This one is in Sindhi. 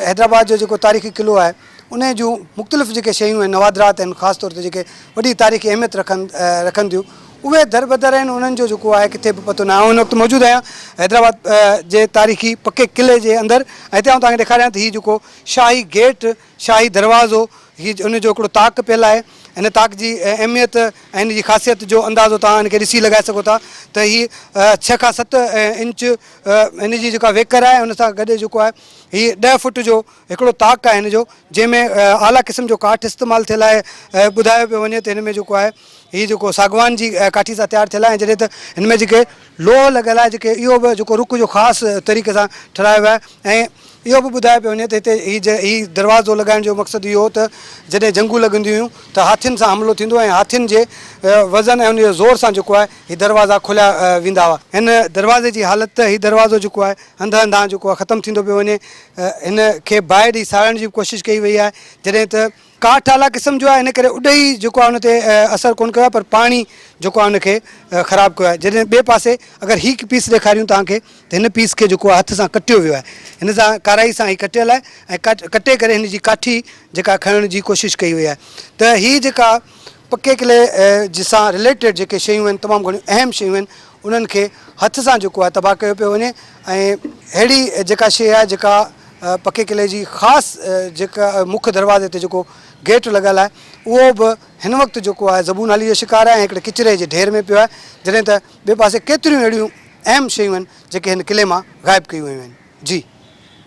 حيدرآباد جو جيڪو تاريخي قلعو آهي انهي جون مختلف جيڪي شيون آهن نوادرات آهن خاص طور تي جيڪي وڏي تاريخي اهميت رکن رکن ٿيون اهي دربدر آهن انهن جو جيڪو آهي ڪٿي به پتو ناهي آئون هن وقت موجود آهيان حيدرآباد جي تاريخي پڪي قلعي جي اندر ۽ هتي آئون توهان کي ڏيکاريان ته هي جيڪو شاهي گيٽ شاهي دروازو هي ان جو هڪڙو طاق پيل آهي هن طاق جي اهميت ۽ هن جي خاصيت جو اندازو توهان هن کي ڏسي لڳائي سگهو ٿا ته هي ڇهه کان ست انچ هن جي جيڪا ويڪر آهي ان سان گڏ جيڪو آهي هي ڏهه فوٽ جو هڪڙو طاق آهي هن جو جنهن ۾ اعليٰ قسم جو ڪاٺ استعمال ٿيل آهي ٻڌايو پيو وڃي ته هن ۾ جيڪو آهي هي جيڪو ساڳوان جي ڪاٺي سان تيار ٿيل آهي ۽ جڏهن ته هن ۾ جيڪي لوهه لڳل آهي جيڪي اهو به جيڪو رڪ جو خاص طريقي سان ٺهرايو ويو آهي ۽ اهو به ٻڌايو پيو وڃي ته هتي هي هي دروازو لڳائڻ جو مقصد اهو هو ته جڏهن جنگون لڳنديون هيون ته هاٿين سان حملو ٿيندو ۽ هاٿين جي وزن ۽ ان جي زور سان جيڪو آهي هي دروازا کوليا ويندا هئا. هن دروازي جي حالت ته هي دروازو جيڪو آهي هنڌ هنڌان جيڪو آهي ختم ٿيندو پيو وڃي. هن کي باهه ڏئي ساڙڻ جي به ڪوشش ڪئي وئي آهي جڏهن ته ڪاٺ اعليٰ قسم جو آهي ان ڪري اڏهي جيڪو آهي ان تي اثر ڪونه ڪيو آهي پر پاڻي جيڪو آهي ان کي خراب ڪيو آهي جڏهن ٻئي پاسي اگر هي پيس ڏيکاريون توهان کي ته هن پيس کي جيڪو آهي هٿ سان ڪٽيو ويو آهي هن سان ڪارائي سان هي ڪٽيل آهي ۽ ڪٽي ڪري هن جي ڪاٺي جيڪا کڻڻ جي ڪوشش ڪئي وئي آهي ته هي جيڪا پڪي قلعي جي سان رليٽيڊ جيڪي شيون آهن تمام گهڻيون اهم شيون آهن انهن کي هٿ سان جيڪو آهي تباهه ڪيو پيو وڃي ۽ اهڙي جيڪا شيء آهي جيڪا پڪي قلعي جي خاص جيڪا مک دروازي تي جيڪو گيٽ لڳل آهي اهو به هن وقت جيڪو آهي زبون حالي جو شڪار آهي ۽ هڪڙي ڪچري جي ڍير ۾ پيو آهي جڏهن ته ٻئي پاسي ڪيتريون اهڙيون اهم شيون آهن جيڪي هن قلعي مان غائب ڪيون ويون آهن جي.